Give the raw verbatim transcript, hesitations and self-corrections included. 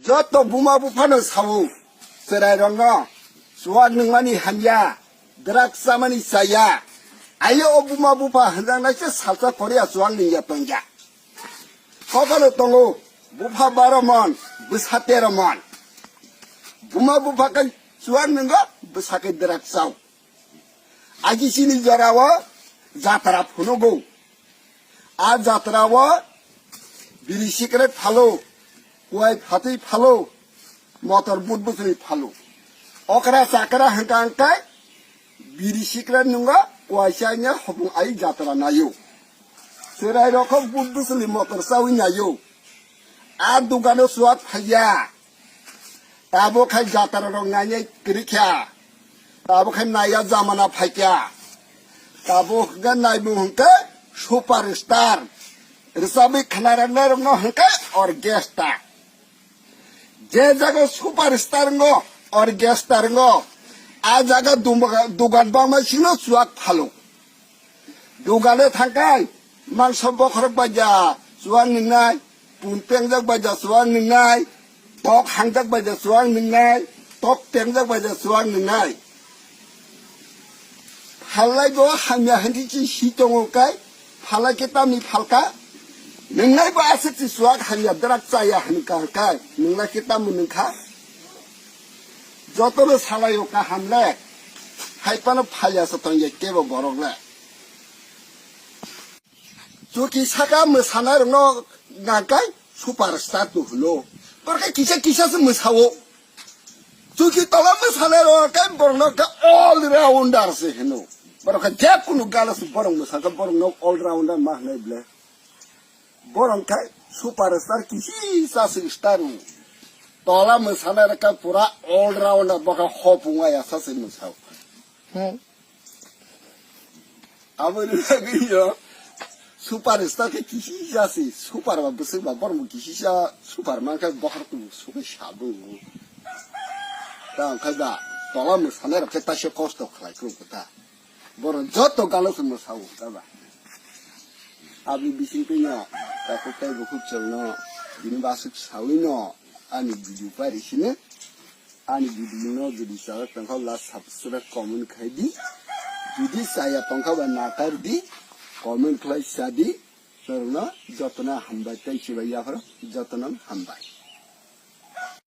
Joto buma buphano sao, chwrairokno, chuwak nwngmani hamya, drugs chamani chaya. Ayo o buma bupha hwnjaknaisa salsa Korea chuwak nwngya tongya. Kokano tongo, bupha baro mon, bwsa tero mon. Buma bupha khe chuwak nwngo, bwsa khe drugs chao. Aji chini jorao jatra phunugo. A jatra o biri sikret phalo, kuai phatwi phalo, motor but bwswli phalo. Okra chakra hwnkha hwnkhe biri sikret nwngo, kuai chaina hopung ai jatra naio. Chwrairok kho but bwswli motor chawi naio. A dugano chuwak phaiya. Tabuk khai jatra rok nainai kwrwi kha. Tabuk khai naiya jamana phaikha. Tabuk hwnkhe naibu hwnkhe superstar. Rwchabwi khwnairoknai rokno hwnkhe orchestra. Je jaga superstar ngo, orchestra ngo, a jaga dum-, dugan bangma sino chuwak phalo. Dugano thangkai, mangso bokhorok baija chuwak nwngnai, pun tengjak baija chuwak nwngnai, tok hangjak baija chuwak nwngnai, tok tengjak baija chuwak nwngnai. Phalai bo hamya hinwi si tongo kai, phalai khe tamni phalka, nwngnai bo aswk si chuwak hamya drugs chaya hwnwi kaham kai, nwngnai khe tamo nwngkha. Jotono salaio kaham le, hai phano phalya se tongya kebo borok le. Chuki saka mwsanairokno nangkai superstar to hwno. Borok khe kisa kisa se mwsao. Chuki tola mwsanairok khe borokno khe all rounder se hwno. Borok khe je kunu gana se borok mwsakhe borokno all rounder ma hwnwi ble. Borok khe superstar kisa se star o. Tola mwsanairok khe pura all rounder, bo khe hopung aya sa se mwsao. Hmm. Aboni bagwi yo superstar khe kisisa se, super ba bwswk ba borok bo kisisa super man khe bokhorok bo sukhai sabo. Ta wngkha da tola mwsanairok khe taisa kosto khlai khe ta. Borok joto galo se mwsao ta ba. Aboni bising twi no takhuk tei bukhuk chwngno bini basuk sawi no ani video pairi sini. Ani video no jodi chajak tongkha, like, subscribe, comment khai di. Jodi chaya tongkha ba nakar di, comment khlai sa di. Norokno jotono hambai tei chibai yapharo jotono hambai.